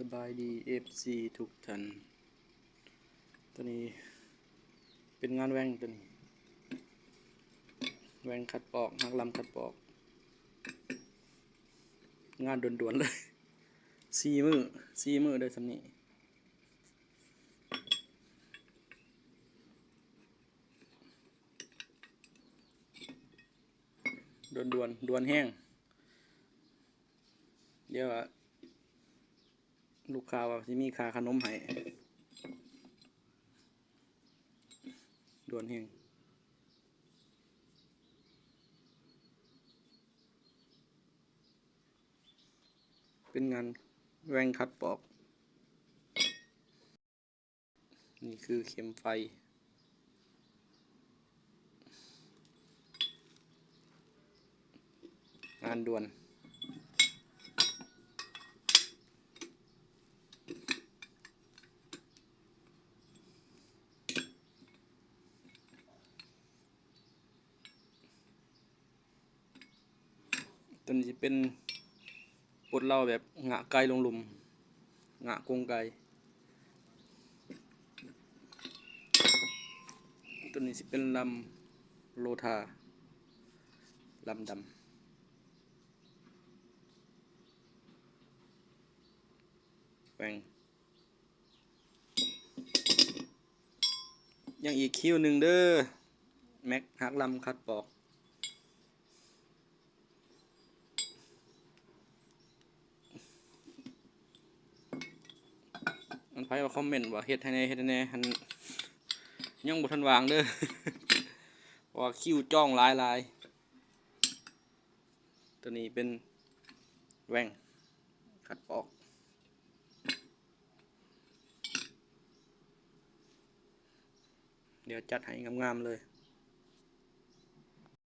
ສະບາຍດີ ເອັຟຊີ ທຸກທ່ານ. ໂຕນີ້ເປັນງານແວ່ງ ໂຕນີ້ແວ່ງຂັດປອກ ຫັກລຳຂັດປອກ. ງານດ່ວນໆເລີຍ ສີ່ມື້ ສີ່ມື້ໄດ້ສ່ຳນີ້. ດ່ວນໆ ດ່ວນແຮງ. ດຽວລູກຄ້າວ່າຊິມີຄ່າຂະໜົມໃຫ້. ດ່ວນແຮງ. ເປັນງານແວ່ງຂັດປອກ. ນີ້ຄືເຂັມໄຟ ງານດ່ວນ. ໂຕນີ້ຊິເປັນປົດເລົາແບບງະໄກ່ລົງລຸ່ມ ງະກົງໄກ່. ໂຕນີ້ຊິເປັນລຳໂລທາ ລຳດຳ ແວ່ງ. ຍັງອີກຄິວໜຶ່ງເດີ ແມັກຫັກລຳຂັດປອກ. ອັນໃຜວ່າຄອມເມັນວ່າເຮັດໃຫ້ແດ່ ເຮັດໃຫ້ແດ່ ຫັ້ນຍັງບໍ່ທັນວ່າງເດີ ເພາະວ່າຄິວຈອງຫຼາຍໆ. ໂຕນີ້ເປັນແວ່ງຂັດປອກ. ດຽວຈັດໃຫ້ງາມໆເລີຍ.